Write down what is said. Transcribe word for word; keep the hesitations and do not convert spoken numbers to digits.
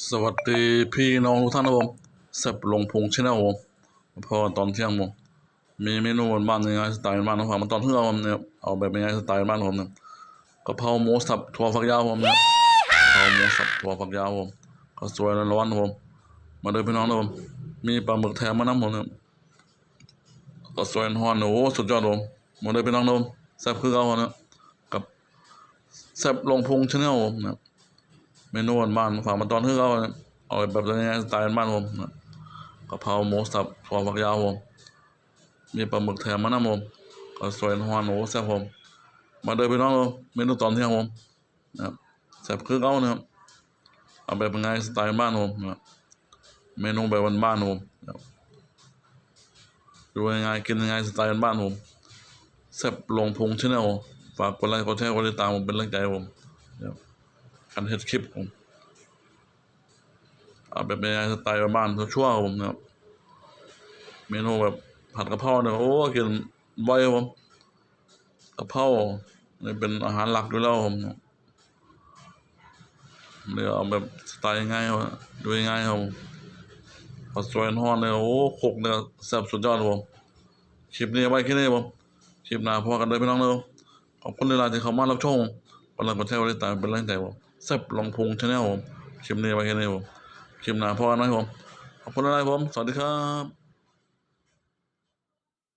สวัสดีพี่น้องทุกท่านครับผม แซ่บลงพุง Channel ครับผม พอตอนเที่ยงผม มีเมนูบ้านๆง่ายๆสไตล์บ้านๆผม มาตอนเที่ยงผมเนี่ย เอาแบบง่ายๆสไตล์บ้านผมเนี่ย กะเพราหมูสับถั่วฝักยาวผมเนี่ย กะเพราหมูสับถั่วฝักยาวผม ข้าวสวยร้อนๆผม มาเด้อพี่น้องเด้อผม มีปลาหมึกแถมมานำผมเนี่ย ข้าวสวยฮ้อนๆ โอ้ สุดยอดผม มาเด้อพี่น้องเด้อผม แซ่บคือเก่าเนี่ย กับแซ่บลงพุง Channel ผมเนี่ย เมนูบ้านๆฝากมาตอนเที่ยงคือเก่าเนี่ย เอาแบบง่ายๆสไตล์บ้านๆผมเนี่ย กะเพราหมูสับถั่วฝักยาวผม มีปลาหมึกแถมมานำผม ข้าวสวยฮ้อนๆ โอ้ แซ่บผม มาเด้อพี่น้องเด้อ เมนูตอนเที่ยงผม นะครับ แซ่บคือเก่านะครับ เอาแบบง่ายสไตล์บ้านผมนะครับ เมนูแบบบ้านๆผมนะครับ ดูง่ายๆ กินง่ายสไตล์บ้านๆผม แซ่บลงพุง Channel ฝากกดไลค์ กดแชร์ กดติดตามผมเป็นแรงใจผมนะครับ การเฮ็ดคลิปผม เอาแบบง่ายสไตล์บ้านๆ ชั่วๆผมนะครับ เมนูแบบผัดกะเพราเนี่ย โอ้ กินบ่อยครับผม กะเพราเนี่ยเป็นอาหารหลักอยู่แล้วผม เดี๋ยวเอาแบบสไตล์ง่ายครับ ดูง่ายครับผม ข้าวสวยฮ้อนเลย โอ้ คลุกเนี่ยแซ่บสุดยอดครับผม คลิปนี้ไว้แค่นี้ครับผม คลิปหน้าพบกันเด้อพี่น้องเด้อ ขอบคุณหลายๆที่เข้ามารับชม กดไลค์ กดแชร์ กดติดตามเป็นแรงใจผม แซ่บลงพุง Channel ผม คลิปนี้ไว้แค่นี้ผม คลิปหน้าพบกันนะครับผม ขอบคุณหลายๆผม สวัสดีครับ